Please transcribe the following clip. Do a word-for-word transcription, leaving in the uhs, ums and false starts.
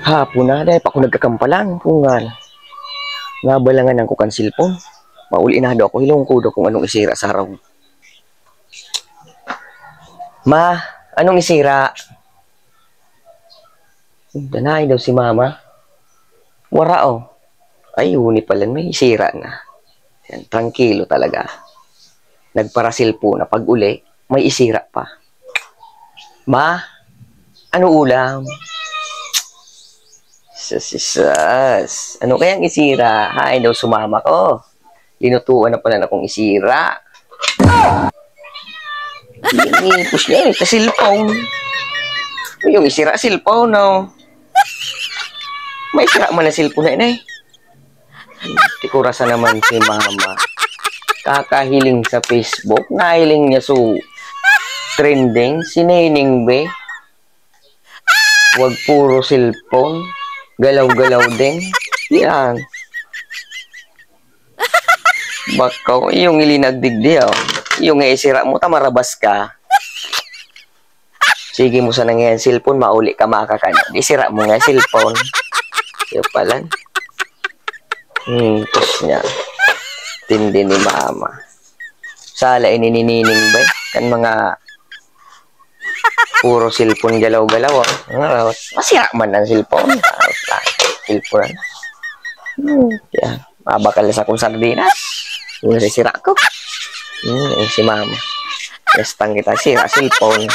Hapon na, dai pa ako nagkakampalan. Kung nga, nabalangan ang kukan cellphone. Mauli na daw ako, hilong ko daw kung anong isira sa harong. Ma, anong isira? Danay daw si mama. Wara, oh. Ay, uni pala, may isira na. Yan, trangkilo talaga. Nagparasilpo na. Pag uli, may isira pa. Ma, ano ulam? Sus, sus, sus. Ano kayang isira? Hain daw sumama ko. Linutuan na pala na kong isira. Ipos niya eh, sa cellphone. Yung isira, cellphone, no? May isira man na cellphone na, eh. Tikurasan naman si mama. Kakahiling sa Facebook, nahiling niya so trending, si Neneng Be. Wag puro cellphone, galaw-galaw din. Yan. Bakaw, yung ilinagdig di, oh. Yung isira mo, ta marabas ka. Sige mo sana ngayon cellphone, mauli ka makakano. Di sira mo nga cellphone. Yung pala. Hmm, tapos niya. Tindi ni mama. Sala ini ni Nining ba? Kan mga puro cellphone galaw-galaw, oh. Ano, masira man ang cellphone. Ah, cellphone. Hmm, kaya, mabakal sa akong sardinas. Yung nasisira ko. Hmm, eh, si mama. Restang kita, sira cellphone.